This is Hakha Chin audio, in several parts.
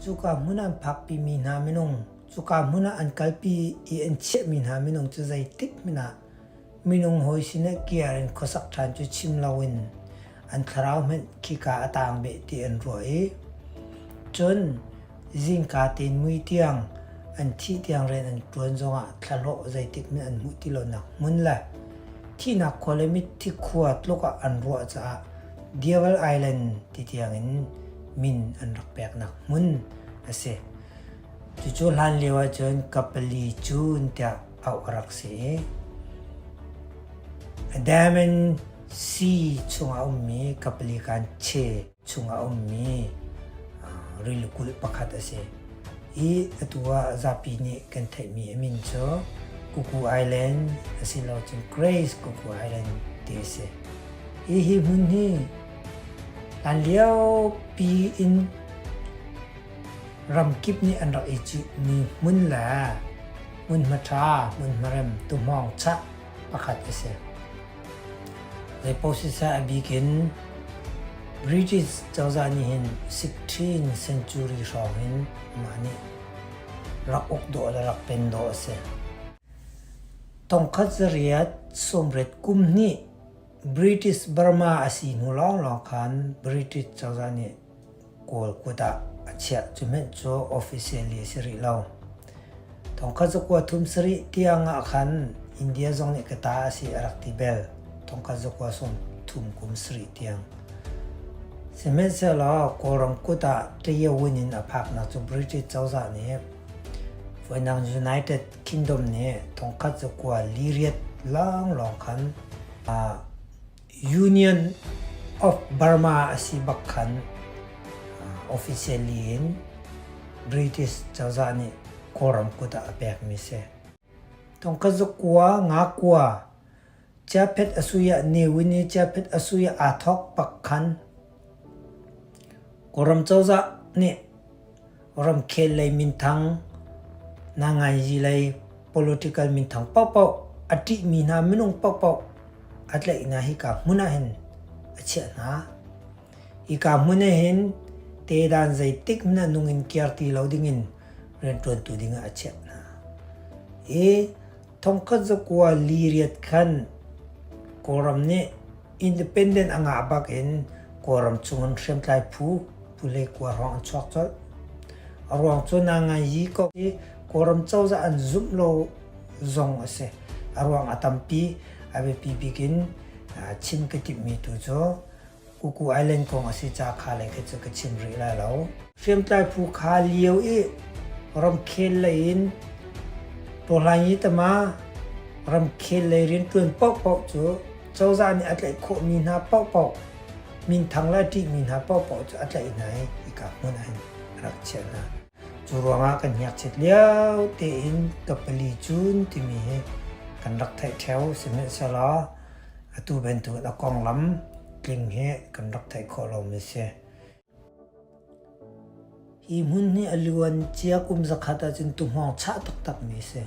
Cuka hmun ah an phakpimi hna minung, cuka hmun ah an kalpi i an chiahmi hna minung cu zeitik hmanh ah minung hawi sinah kiar in khuasak ṭhan cu chim loin an thlarau hmanh khika a taang beh ti an ruah i cun zingka tein mui tiang an thih tiang rian an ṭuan zongah thlahlawh zeitik hmanh an hmuh ti lonak hmun le thihnak khua le mitthi khua tluk ah an ruah caah Devil Island ti tiangin min an rak peknak hmun a si. Cucu hlan lio ahcun Kapali Cun tiah auh a rak si i Andaman Sea chungah a ummi Kapalikan Che chungah a ummi rili kulh pakhat a si. I atu ah zapi nih kan theihmi a min cu Kuku Island asilocun Grace Kuku Island ti a si. Hi hi hmun hi hlanlio pi in ramkip nih an rak i cihmi hmun le hmunhma ṭha, hmunhma rem, tuhmawng chah pakhat a si. Zeipaoh siseh a bik in British cozah nih hin 16th century hrawng hin mah nih rak uk dawh le rak pen dawh a si. Thongkhat zariat sawmriat kum hnih British Burma a si hnu lawnglawng khan British cozah nih Kawl kut ah a chiah. Cu hmenh cu officially a si rih lo. Thongkhat zakua thum sarih tiang ah khan India zong nih ka ta a si a rak ti bel. Thongkhat zakua sawm thum kum sarih tiang. Sihmanhsehlaw Kawlram kut ah Tayawin in a phaknak cu British cozah nih voinang United Kingdom nih thongkhat zakua li riat lawnglawng khan Union of Burma a si bak khan officially in British cozah nih Kawlram kut ah a pekmi si. Thongkhat zakua nga kua Chiaphet asuya Ne Win i chiaphet asuya aa thawk bak khan Kawlram cozah nih ramkhel lei minthang, nanganzi lei political minthang paohpaoh a ṭihmi hna minung paohpaoh a tlaih hna hika hmun ah hin a chiah hna. Hika hmun ah hin tedan zeitik hmanh ah nung in kiar ti lo dingin rianṭuantu dingah a chiah hna. I thongkhat zakua li riat khan Kawlram nih Independent a ngah bak in Kawlram chung in hriamtlai phu pule kua hrawng an chuak colh. A ruang cu Nanganyi ko i Kawlram cozah an zumh lo zong a si. A ruang a tampi. A biapi bik in chim ka timhmi tu cu Kuku Island kong a si ca kha lei kha cu ka chim rih lai lo. Hriamtlai phu kha lio i ramkhel lei in Tawhlanyi tama ramkhel lei rianṭuan paohpaoh cu cozah nih a tlaih khawhmi hna paohpaoh minthang le a ṭihmi hna paohpaoh cu a tlaih hna i hika hmun ah hin a rak chiah hna. Cu ruangah kan ngakchiat lio tein ka pali cun timi hi kan rak theih ṭheo sihmanhsehlaw atu bantukin a konglam tling hi kan rak theih khawh lomi a si. Hi hmun hi a luan cia kum zakhat ahcun tuhmawng chah taktakmi a si.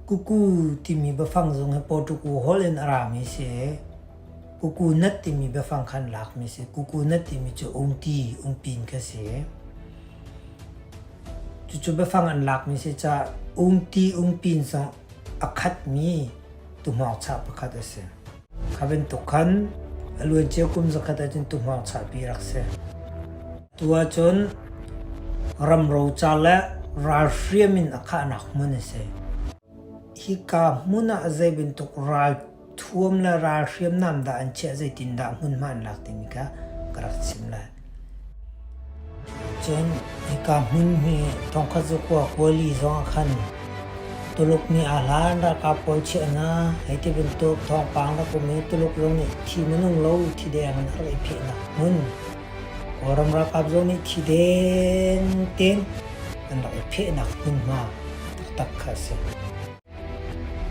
Kuku timi biafang zong hi Portugu holh in a rami a si i kuku nat timi biafang khan lakmi a si. Kuku nat timi cu ungti, ungpin kha a si. Cucu biafang an lakmi a si caah ungti, ungpin zong a khatmi tuhmawng chah pakhat a si. Kha bantuk khan a luancia kum zakhat ahcun tuhmawng chahpi rak si. Tu ahcun ram roca le ralhriam in a khahnak hmun a si. Hika hmun ah zei bantuk ral thuam le ral hriamnam dah an chiah zeitindah hmunhma an lak timi kha ka rak chim lai. Cun hika hmun hi thongkhat zakua kuali zong ah khan Tuluk nih aa hlan ralkap pawl chiah hna hei ti bantuk thawngpang rak um i Tuluk zong nih thi minung lo thi deng in a rak i phehnak hmun Kawlram ralkap zong nih thi deng tein an rak i phehnak hmunhma taktak kha a si.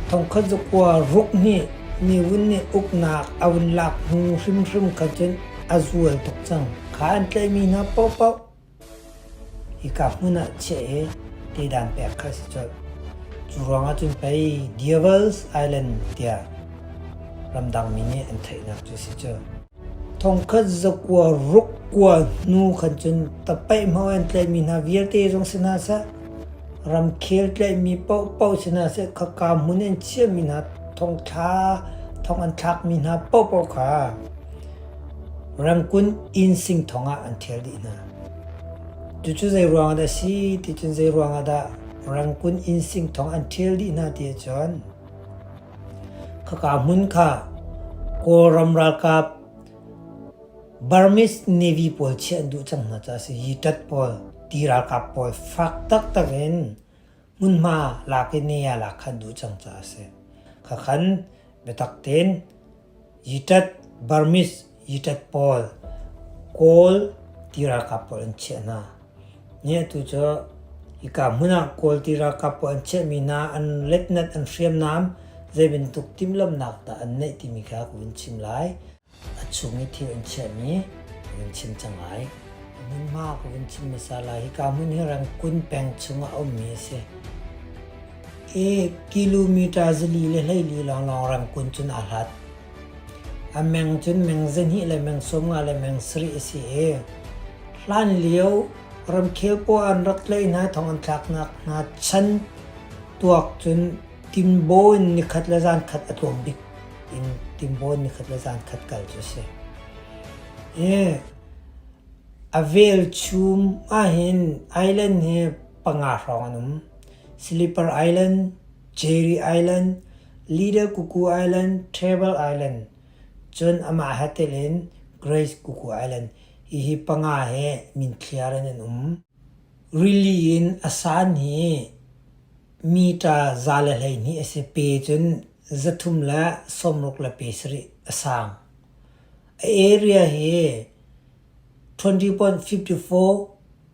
Thongkhat zakua ruk nih Niwin nih uknak a vun lak hnu hrimhrim kha cun a zual tuk cang. Kha an tlaihmi hna paohpaoh hika hmun ah chiah i tedan pek kha a si colh. Cu ruangah cun pei Devil's Island tiah ramdangmi nih an theihnak cu a si cu. 1969 hnu khan cun tapaih-hmo an tlaihmi hna vialte zong si hna seh, ramkhel tlaihmi paohpaoh si hna seh, khaka hmun an chiahmi hna thongthla thong an thlakmi hna paohpaoh kha Rangoon inn singthong ah an ṭhial dih hna. Cucu zei ruangah dah a si ti cun zei ruangah dah Rangoon inn singthong an ṭhial dih hna ti ahcun khaka hmun kha Kawlram ralkap Burmese Navy pawl chiah an duh cang hna caah a si. Yitat pawl, ti ralkap pawl fak taktak in hmunhma lak i ne ah lak kha an duh cang caah a si. Khakhan biatak tein Yitat Burmese Yitat pawl Kawl ti ralkap pawl an chiah hna. Ni atu cu hika hmun ah Kawl ti ralkap pawl an chiahmi hna an letnat an hriamnam zei bantuk timhlamhnak dah an neih timi kha ka vun chim lai. A chung i thil an chiahmi ka vun chim cang lai. Hmunhma ka vun chim hmasa lai. Hika hmun hi Rangoon peng chungah a ummi a si. I kilometer 424 lawnglawng Rangoon cun aa hlat. A meng cun meng 2 le meng 50 le meng 7 a si i hlan lio ramkhel pawl an rak tlaih hna thong an thlaknak hna chan tuak cun Timbo in nikhat le zan khat a tlawm bik in Timbo in nikhat le zan khat kal cu a si. I a velchum ahhin island hi panga hrawng an um. Slipper Island, Jerry Island, Little Cuckoo Island, Table Island, cun amah he tel in Grace Cuckoo Island. Hihi panga he minthliar in an um. Rili in a san hi Mita 112 a si. Pe cun 367 a sang. A area hi 20.54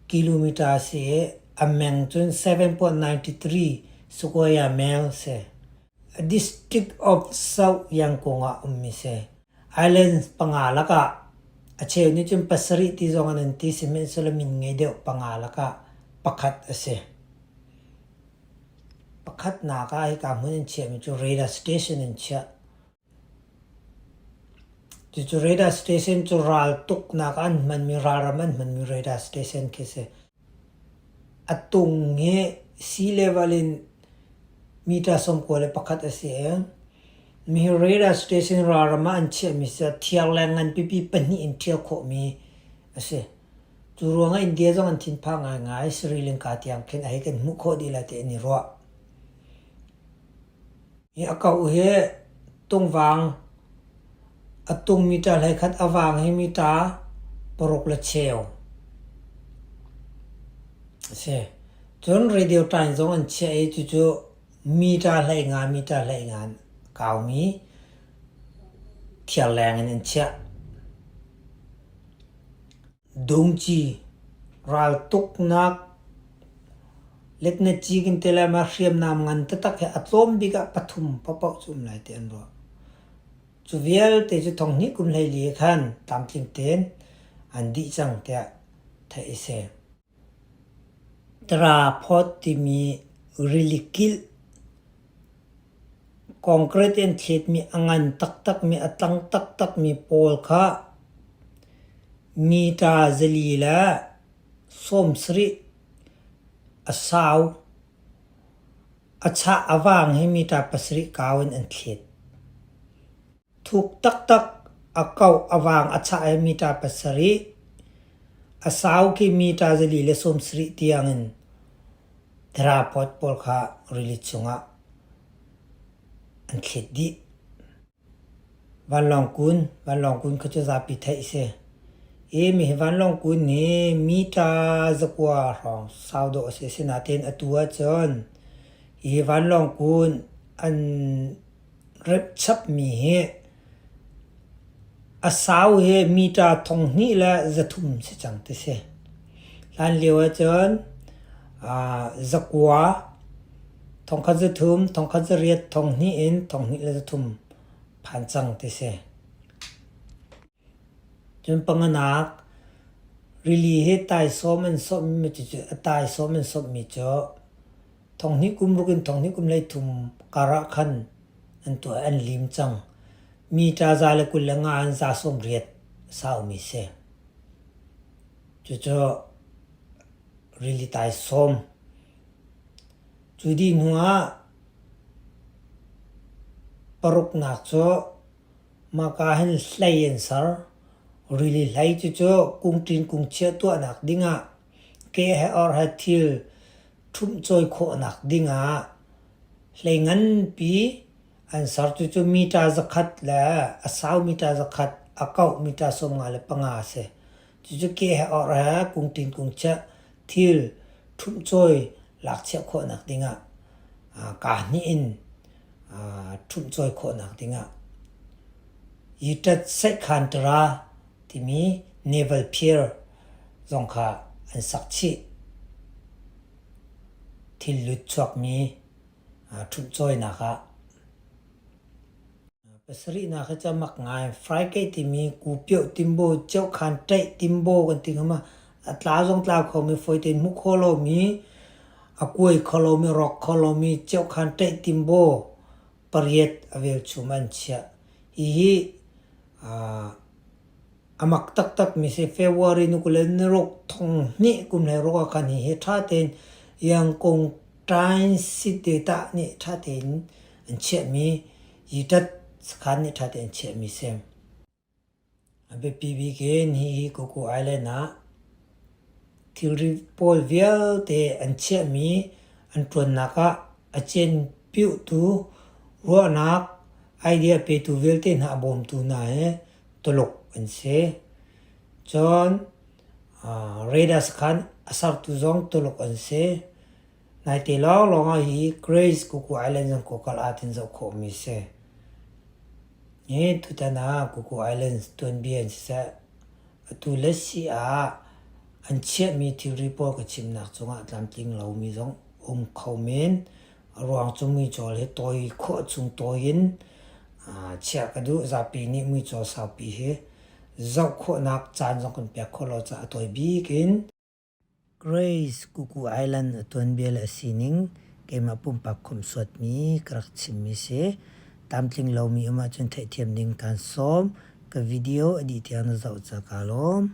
kilometer a si i a meng cun 7.93 square mile si. A district of South Yangkung ah ummi si. Islands panga lakah a cheu nih cun pasarih ti zong an an ti sihmanhsehlaw min ngei deuh panga lakah pakhat a si. Pakhatnak ah hika hmun an chiahmi cu radar station an chiah. Cucu radar station cu raltuknak ah an hmanmi ralram an hmanmi radar station khi a si. A tung hi sea level in meter 91 a si i mi radar station ralram ah an chiahmi cu thiarleng ngan pipi pahnih in ṭhial khawhmi a si. Cu ruangah India zong an thinphang ngaingai. Sri Lanka tiang khin a hei kan hmuh khawh dih lai ti an i ruah. Hi a kauh hi tungvang a tung meter 11 a vang hi meter paruk le cheu a si. Cun radio time zong an chiah i cucu meter 15 meter 15 kaumi thiarleng in an chiah. Dungci raltuknak letnaci kan ti lai ma hriamnam ngan taktak hi a tlawm bik ah pathum paohpaoh cu um lai ti an ruah. Cu vialte cu thonghnih kum 14 khan tlamtling tein an dih cang tiah theih a si. Trapod timi rili kilh Concrete in thletmi a ngan taktakmi a tlang taktakmi pawl kha meter 470 a sau. A chah a vang hi meter 7 kau in an thlet. Thuk taktak a kauh a vang a chah i meter 7 a sau khi meter 470 tiangin Trapod pawl kha rili chungah an thlet dih. Vanlawng kun, vanlawng kun kha cu zapi theih a si. I mi hi vanlawng kun hi meter 9 hrawng sau dawh a si. Asinain atu ahcun hi vanlawng kun an remh chapmi hi a sau hi meter 2300 si cang ti si. Hlan lio ahcun 9, 1300, 1800, 2000 in 2300 phan cang ti si. Cun panganak, rili hi taisawm an sawmmi cu a taisawm an sawmmi cu 2000 kum ruk in 2000 kum 33 kar ah khan an tuah an lim cang. Meter 125 in 180 a saumi si. Cucu rili taisawm. Cu dih hnu ah paruknak cu mahka hin hlei an ser. Rili hlei cucu kungṭin kungchia tuahnak dingah ke he or he thil ṭhumhcawi khawhnak dingah hlei nganpi an ser. Cucu mita 100 le a sau mita 100, a kauh mita 55 a si. Cucu ke he or he kungṭin kungchia thil ṭhumhcawi lakchiah khawhnak dingah kaa hnih in ṭhumhcawi khawhnak dingah Yiṭat Seihkhan Tara timi naval pier zong kha an sak chih. Thil lut chuakmi ṭhumhcawinak ah. Pasarihnak hi cu a mak ngai. Frigate timi kupioh timbo, ceukhan ṭaih timbo kan ti hnga ma. A tla zong tla khomi, fawi tein hmuh khawh lomi, a kuai kho lomi, rawk kho lomi ceukhan ṭaih timbo pariat a velchum an chiah. Hihi a mak taktakmi si. February ni 26 thong hnih kum 16 ah khan hihi ṭha tein Yangon Times Data nih ṭha tein an chiahmi Yitat sakhan nih ṭha tein chiahmi si. A biapi bik in hihi Kuku Island ah thilri pawl vialte an chiahmi an ṭuannak ah a cianpiuhtu ruahnak idea petu vialte hna a bawmtu hna hi Tuluk an si. Cun radar sakhan a sertu zong Tuluk an si. Naite lawnglawng ah hi Grace Kuku Island zong Kokal ah tin zoh khawhmi si. Hi tutan ah Kuku Islands tuanbia in siseh, atu le si ah an chiahmi thilri pawl ka chimnak cungah tlamtling lomi zong um kho men. A ruang cu muicawl hi tawi khawh chung tawi in chiah ka duh. Zapi nih muicawl saupi hi zoh khawhnak caan zong kan pek khawh lo caah a tawi bik in Grace Kuku Island a tuanbia le a sining keimah pumpak khawmhsuatmi ka rak chimmi si. Tlamtling lomi um ahcun theihthiam ding kaan sawm. Ka video a dih tiang na zoh ca kaa lawm.